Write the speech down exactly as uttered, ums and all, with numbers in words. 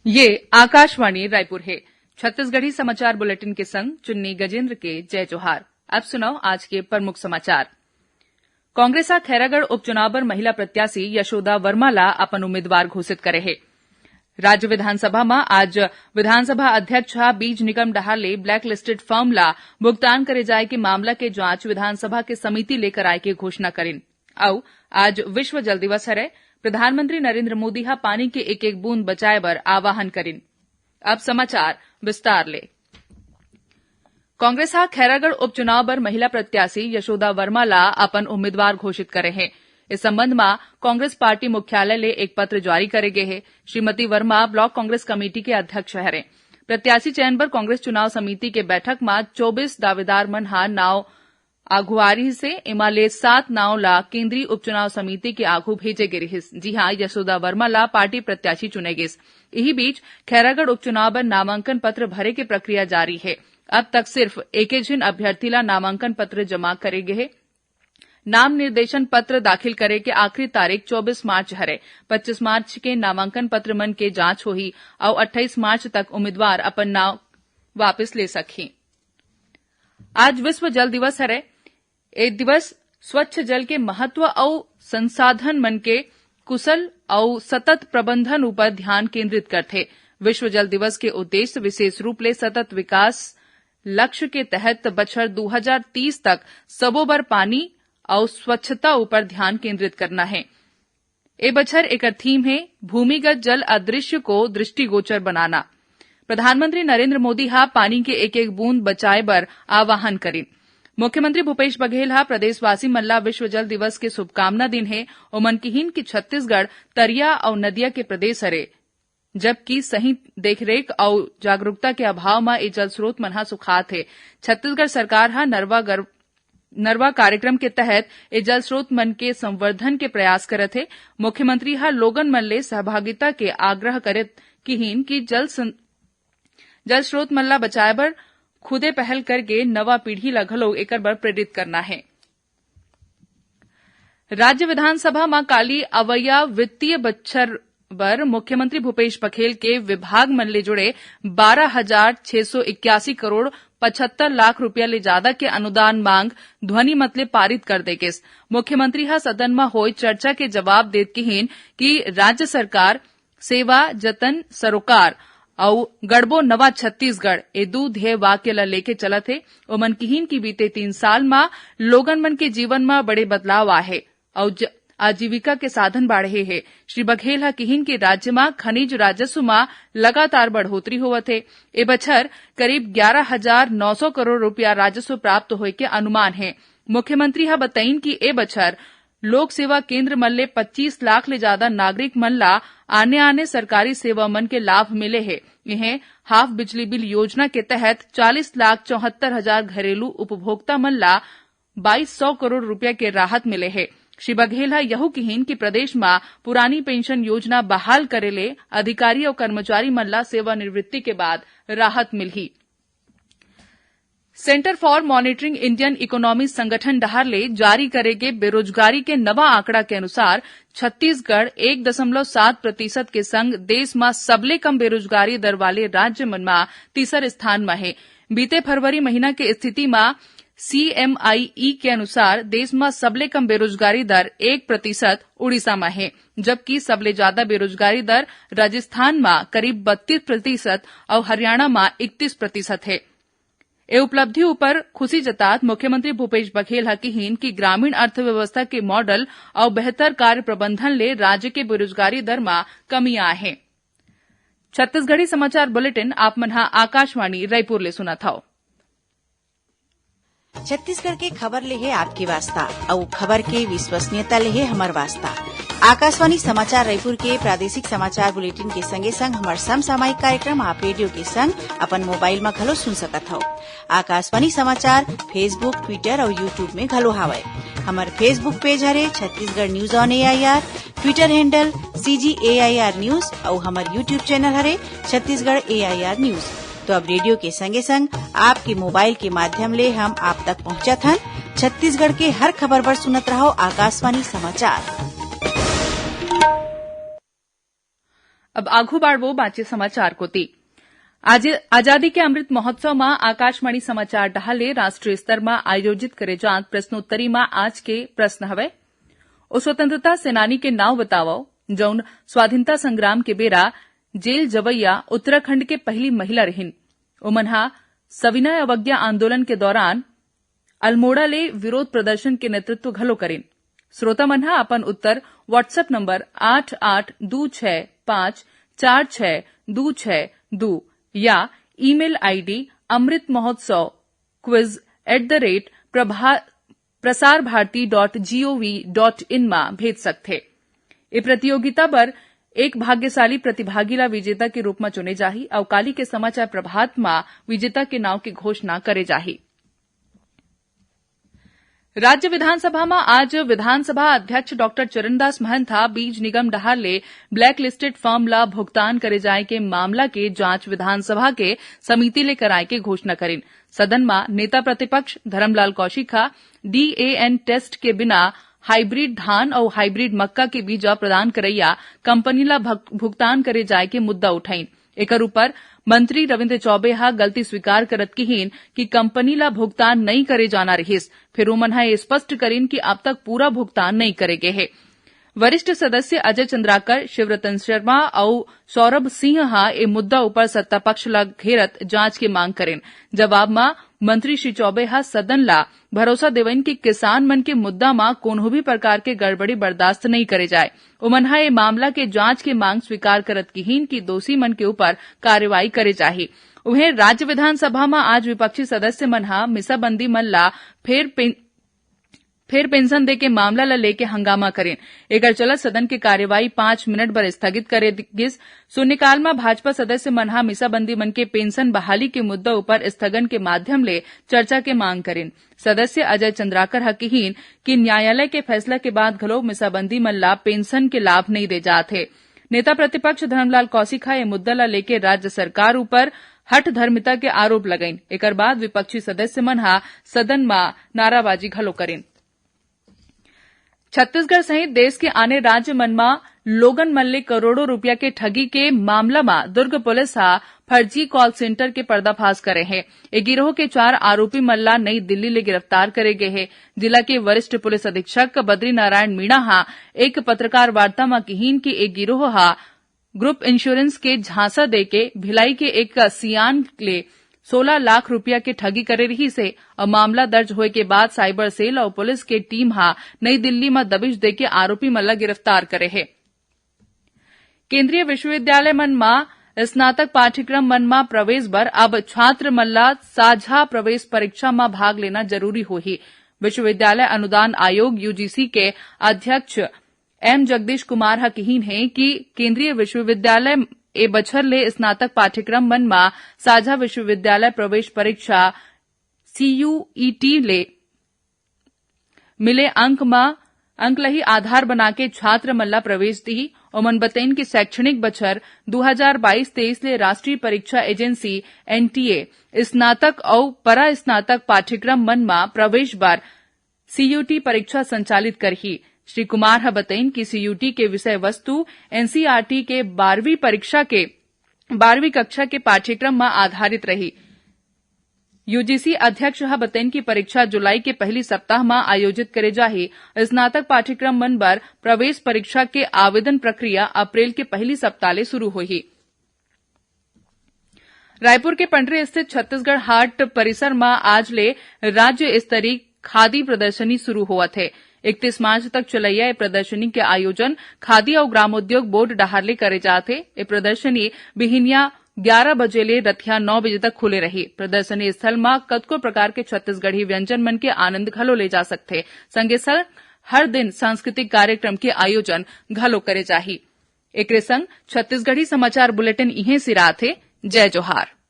ये आकाशवाणी रायपुर हे। छत्तीसगढ़ी समाचार बुलेटिन के संग चुन्नी गजेंद्र के जय जोहार। अब सुनव आज के प्रमुख समाचार। कांग्रेस ह खैरागढ़ उपचुनाव बर महिला प्रत्याशी यशोदा वर्मा ला अपन उम्मीदवार घोषित करे हे। राज्य विधानसभा म आज विधानसभा अध्यक्ष ह बीज निगम डहार ले blacklisted firm ला भुगतान करे जाय के मामला के जांच विधानसभा के समिति ले कराय के घोषणा करिन। अउ आज विश्व जल दिवस हरय। प्रधानमंत्री नरेंद्र मोदी ह पानी के एक-एक बूंद बचाय बर आह्वान करिन। अब समाचार विस्तार ले। कांग्रेस ह खैरागढ़ उपचुनाव बर महिला प्रत्याशी यशोदा वर्मा ला अपन उम्मीदवार घोषित करे हे। इस संबंध म कांग्रेस पार्टी मुख्यालय ले एक पत्र जारी करे गे हे। श्रीमती वर्मा ब्लॉक कांग्रेस कमेटी के अध्यक्ष हरे। प्रत्याशी चयन बर कांग्रेस चुनाव समिति के बैठक म चौबीस दावेदार मन ह नाव आघुवारी से एमा ले सात नाव ला केंद्रीय उपचुनाव समिति के आघू भेजे गे रिहिस, जिहां यशोदा वर्मा ला पार्टी प्रत्याशी चुने गिस। इही बीच, खैरागढ़ उपचुनाव बर नामांकन पत्र भरे के प्रक्रिया जारी हे। अब तक सिर्फ एके झिन अभ्यर्थी ला नामांकन पत्र जमा करे गे हे। नाम निर्देशन पत्र दाखिल करे के आखिरी तारीख चौबीस मार्च हरे। पच्चीस मार्च के नामांकन पत्र मन के जांच होही अउ अट्ठाईस मार्च तक उम्मीदवार अपन नाव वापस ले सकही। आज विश्व जल दिवस हरे। ए दिवस स्वच्छ जल के महत्व अउ संसाधन मन के कुशल अउ सतत प्रबंधन ऊपर ध्यान केंद्रित करथे। विश्व जल दिवस के उद्देश्य विशेष रूप ले सतत विकास लक्ष्य के तहत बछर दू हजार तीस तक सबो बर पानी अउ स्वच्छता ऊपर ध्यान केंद्रित करना हे। ए बछर एकर थीम हे भूमिगत जल अदृश्य को दृष्टिगोचर बनाना। प्रधानमंत्री नरेंद्र मोदी ह पानी के एक-एक बूंद बचाए बर आह्वान करिन। मुख्यमंत्री भूपेश बघेल ह प्रदेशवासी मन ला विश्व जल दिवस के शुभकामना दिन हे। ओमन किहिन कि छत्तीसगढ़ तरिया अउ नदिया के प्रदेश हरे, जबकि सही देखरेख अउ जागरूकता के अभाव म ए जल स्रोत मन ह सुखात हे। छत्तीसगढ़ सरकार ह नरवा गर-, नरवा कार्यक्रम के तहत ए जल स्रोत मन के संवर्धन के प्रयास करत हे। मुख्यमंत्री ह लोगन मन ले सहभागिता के आग्रह करत किहिन कि जल सं-, जल स्रोत मन ला बचाए बर खुदे पहल करके नवा पीढ़ी ला घलो एकर बर प्रेरित करना हे। राज्य विधानसभा म काली अवइया वित्तीय बछर बर मुख्यमंत्री भूपेश बघेल के विभाग मन ले जुड़े बारह हजार छह सौ इक्यासी करोड़ पचहत्तर लाख रुपया ले जादा के अनुदान मांग ध्वनि मत ले पारित कर दे गिस। मुख्यमंत्री ह सदन म होय चर्चा के जवाब देत किहिन कि राज्य सरकार सेवा, जतन, सरोकार अउ गढ़बो नवा छत्तीसगढ़, ए दू ध्येय वाक्य ल लेके चलत हे। ओमन किहिन कि बीते तीन साल म लोगन मन के जीवन म बड़े बदलाव आए हे अउ ज-, आजीविका के साधन बाढ़े हे। श्री बघेल ह किहिन कि राज्य म खनिज राजस्व म लगातार बढ़ोतरी होवत हे। ए बछर करीब ग्यारह हजार नौ सौ करोड़ रुपया राजस्व प्राप्त होए के अनुमान हे। मुख्यमंत्री ह बतइन कि ए बछर लोक सेवा केंद्र मन ले पच्चीस लाख ले जादा नागरिक मन ला आने-आने सरकारी सेवा मन के लाभ मिले हे। इहें हाफ बिजली बिल योजना के तहत चालीस लाख चौहत्तर हजार घरेलू उपभोक्ता मन ला बाईस सौ करोड़ रुपया के राहत मिले हे। श्री बघेल ह यहू किहिन कि प्रदेश म पुरानी पेंशन योजना बहाल करे ले अधिकारी अउ कर्मचारी मन ला सेवानिवृत्ति के बाद राहत मिलही। Centre for Monitoring Indian Economy संगठन डहार ले जारी करे गे बेरोजगारी के नवा आंकड़ा के अनुसार छत्तीसगढ़ एक दशमलव सात प्रतिशत के संग देश म सबले कम बेरोजगारी दर वाले राज्य मन म तीसर स्थान म हे। बीते फरवरी महीना के स्थिति म सीएमआईई के अनुसार देश म सबले कम बेरोजगारी दर एक प्रतिशत उड़ीसा म हे, जबकि सबले जादा बेरोजगारी दर राजस्थान म करीब बत्तीस प्रतिशत अउ हरियाणा म इकतीस प्रतिशत हे। ए उपलब्धि ऊपर खुशी जतात मुख्यमंत्री भूपेश बघेल ह किहिन कि ग्रामीण अर्थव्यवस्था के मॉडल अउ बेहतर कार्य प्रबंधन ले राज्य के बेरोजगारी दर म कमी आए हे। छत्तीसगढ़ी समाचार बुलेटिन आप मन ह आकाशवाणी रायपुर ले सुनत हव। छत्तीसगढ़ के खबर ले हे आपके वास्ता, अउ खबर के विश्वसनीयता ले हे हमर वास्ता। आकाशवाणी समाचार रायपुर के प्रादेशिक समाचार बुलेटिन के संगे संग हमर समसामयिक कार्यक्रम आप रेडियो के संग अपन मोबाइल म घलो सुन सकत हव। आकाशवाणी समाचार Facebook, Twitter अउ YouTube में घलो हावय। हमर Facebook पेज हरे Chhattisgarh news on AIR, Twitter handle CG AIR news अउ हमर YouTube चैनल हरे छत्तीसगढ़ एआईआर न्यूज। तो अब रेडियो के संगे संग आपके मोबाइल के माध्यम ले हम आप तक पहुंचत हन। छत्तीसगढ़ के हर खबर बर सुनत रहव आकाशवाणी समाचार। अब आघू बाढ़बो बांचे समाचार कोती। आज आजादी के अमृत महोत्सव म आकाशवाणी समाचार डहार ले राष्ट्रीय स्तर म आयोजित करे जात प्रश्नोत्तरी म आज के प्रश्न हवय, ओ स्वतंत्रता सेनानी के नाव बतावव, जउन स्वाधीनता संग्राम के बेरा जेल जवैया उत्तराखंड के पहली महिला रहिन। ओमन ह सविनय अवज्ञा आंदोलन के दौरान अल्मोड़ा ले विरोध प्रदर्शन के नेतृत्व घलो करिन। श्रोता मन ह अपन उत्तर WhatsApp नंबर आठ आठ दू छह पाँच चार छह दू छह दू या email ID amrit mahotsav quiz at the rate prabha prasarbharati.gov.in म भेज सकथे। ए प्रतियोगिता बर एक भाग्यशाली प्रतिभागी ला विजेता के रूप म चुने जाही अउ काली के समाचार प्रभात म विजेता के नाव के घोषणा करे जाही। राज्य विधानसभा म आज विधानसभा अध्यक्ष डॉक्टर चरणदास महंत ह बीज निगम डहार ले blacklisted firm ला भुगतान करे जाय के मामला के जांच विधानसभा के समिति ले कराय के घोषणा करिन। सदन म नेता प्रतिपक्ष धर्मलाल कौशिक ह डीएएन टेस्ट के बिना हाइब्रिड धान अउ हाइब्रिड मक्का के बीजा प्रदान करइया कंपनी ला भग-, भुगतान करे जाय के मुद्दा उठाइन। एकर ऊपर मंत्री रविंद्र चौबे ह गलती स्वीकार करत किहीन कि कंपनी ला भुगतान नइ करे जाना रिहिस, फेर ओमन ह ये स्पष्ट करिन कि अब तक पूरा भुगतान नइ करे गे हे। वरिष्ठ सदस्य अजय चंद्राकर, शिवरतन शर्मा अउ सौरभ सिंह ह ए मुद्दा ऊपर सत्ता पक्ष ला घेरत जांच के मांग करिन। जवाब म मंत्री श्री चौबे ह सदन ला भरोसा देवइन कि किसान मन के मुद्दा म कोनो भी प्रकार के गड़बड़ी बर्दाश्त नइ करे जाय। ओमन ह ए मामला के जांच के मांग स्वीकार करत किहीन कि दोषी मन के ऊपर कार्रवाई करे जाही। उहें, राज्य विधानसभा म आज विपक्षी सदस्य मन ह मिसाबंदी मन ला फेर पेन-, फेर पेंशन दे के मामला ल लेके हंगामा करिन। एकर चलत सदन के कार्यवाही पाँच मिनट बर स्थगित करे गिस। शून्यकाल म भाजपा सदस्य मन ह मिसाबंदी मन के पेंशन बहाली के मुद्दा ऊपर स्थगन के माध्यम ले चर्चा के मांग करिन। सदस्य अजय चंद्राकर ह किहीन कि न्यायालय के फैसला के बाद घलो मिसाबंदी मन ला पेंशन के लाभ नइ दे जात हे। नेता प्रतिपक्ष धर्मलाल कौशिक ह ए मुद्दा ला लेके राज्य सरकार ऊपर हठधर्मिता के आरोप लगाइन। एकर बाद विपक्षी सदस्य मन ह सदन म नाराबाजी घलो करिन। छत्तीसगढ़ सहित देश के आने राज्य मन म लोगन मन ले करोड़ों रुपया के ठगी के मामला म दुर्ग पुलिस ह फर्जी कॉल सेंटर के पर्दाफाश करे हे। ए गिरोह के चार आरोपी मन ला नई दिल्ली ले गिरफ्तार करे गे हे। जिला के वरिष्ठ पुलिस अधीक्षक बद्रीनारायण मीणा ह एक पत्रकार वार्ता म किहीन कि ए गिरोह ह ग्रुप इंश्योरेंस के झांसा देके भिलाई के एक सियान ले सोलह लाख रुपया के ठगी करे रिहिस हे। अउ मामला दर्ज होए के बाद साइबर सेल अउ पुलिस के टीम ह नई दिल्ली म दबिश देके आरोपी मन ला गिरफ्तार करे हे। केंद्रीय विश्वविद्यालय मन म स्नातक पाठ्यक्रम मन म प्रवेश बर अब छात्र मन ला साझा प्रवेश परीक्षा म भाग लेना जरूरी होही। विश्वविद्यालय अनुदान आयोग, यूजीसी, के अध्यक्ष एम जगदीश कुमार ह किहीन हे कि केंद्रीय विश्वविद्यालय ए बछर ले स्नातक पाठ्यक्रम मन म साझा विश्वविद्यालय प्रवेश परीक्षा, सीयूईटी, ले मिले अंक म, अंक ल ही आधार बनाके छात्र मन ला प्रवेश दिही। ओमन बतइन कि शैक्षणिक बछर दू हजार बाईस तेईस ले राष्ट्रीय परीक्षा एजेंसी, एनटीए, स्नातक अउ परा स्नातक पाठ्यक्रम मन म प्रवेश बर सीयूटी परीक्षा संचालित करही। श्री कुमार ह बतइन कि सीयूटी के विषय वस्तु एनसीईआरटी के बारहवीं परीक्षा के, बारहवीं कक्षा के पाठ्यक्रम म आधारित रही। यूजीसी अध्यक्ष ह बतइन कि परीक्षा जुलाई के पहली सप्ताह म आयोजित करे जाही। स्नातक पाठ्यक्रम मन बर प्रवेश परीक्षा के आवेदन प्रक्रिया अप्रैल के पहली सप्ताह ले शुरू होही। रायपुर के पंडरी स्थित छत्तीसगढ़ हाट परिसर म आज ले राज्य स्तरीय खादी प्रदर्शनी शुरू होवत हे। इकतीस मार्च तक चलैया ए प्रदर्शनी के आयोजन खादी अउ ग्रामोद्योग बोर्ड डहार ले करे जात हे। ए प्रदर्शनी बिहिनिया ग्यारह बजे ले रथिया नौ बजे तक खुले रही। प्रदर्शनी स्थल म कतको प्रकार के छत्तीसगढ़ी व्यंजन मन के आनंद घलो ले जा सकथे। संगे संग हर दिन सांस्कृतिक कार्यक्रम के आयोजन घलो करे जाही। एकरे संग छत्तीसगढ़ी समाचार बुलेटिन इहें सिरात हे। जय जोहार।